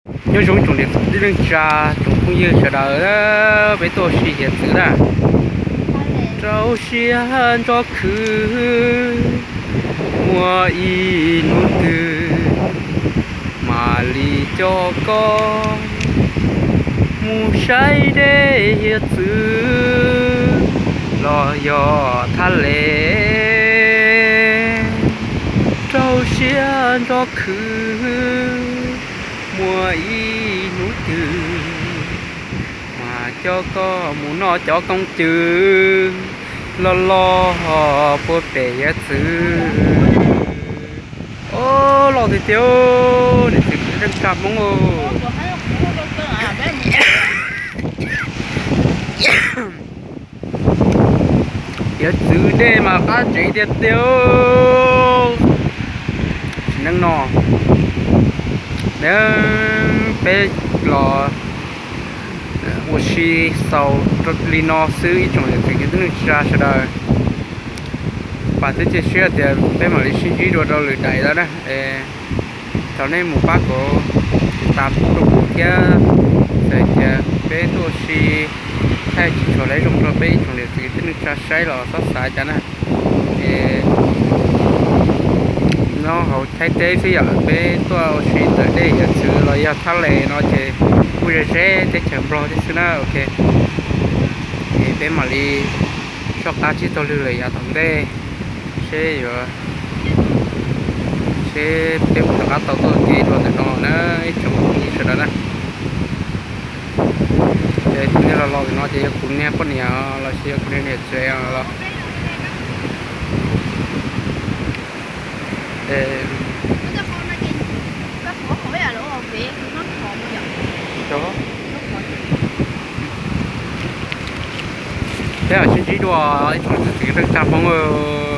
Nyob zoo tsoom niam txiv tib neej tsa, tsoom phooj ywg sawv daws, peb tuaj ua si hiav txwv na. Rau siab ntso khwv muaj ib hnub twg mam li coj koj mus saib dej hiav txwv los yog thaj le. Rau siab ntso khwv muaj ib hnub twg mas coj koj mus noj cov kooj cw loj loj puag pem hiav txwv. Os, loj tiag tiag, niam txiv tseem tsa Hmoob. Hiav txwv dej mas qab tsev tiag tiag. Tsis neej no, peb los ua si xaus li no xwb ib tsoom niam txiv kwv tij neej tsa sawv daws. Vam thiab cia siab tias peb mam li sib ntsib dua rau lwm daim lawm na. Thov nej mus pab kom tiv tas pub rau kuv thiab, txawm tias peb tuaj ua si thaij tsis tshua zoo rau peb ib tsoom niam txiv kwv tij neej tsa saib los txhob xav cas na. Es nyob hauv Thaib teb xwb yom, peb tuaj ua si ntawm dej hiav txwv los yog thaj le no ces kuj ze ze teb chaws Nplog thiab xwb na. Ok, es peb mam li soj qab tsib taug lw lawm yav tom ntej, seb yuav, seb peb puas rov qab tau tuaj ua ke dua ntawm no na ib tsoom phooj ywg sawv daws na. Ces tus niag los los ntawm no ces yog kuv niag poj niam los sis yog kuv niag niam tsev los. Peb mam sib ntsib dua ib tsoom niam txiv kwv tij neej tsa Hmoob.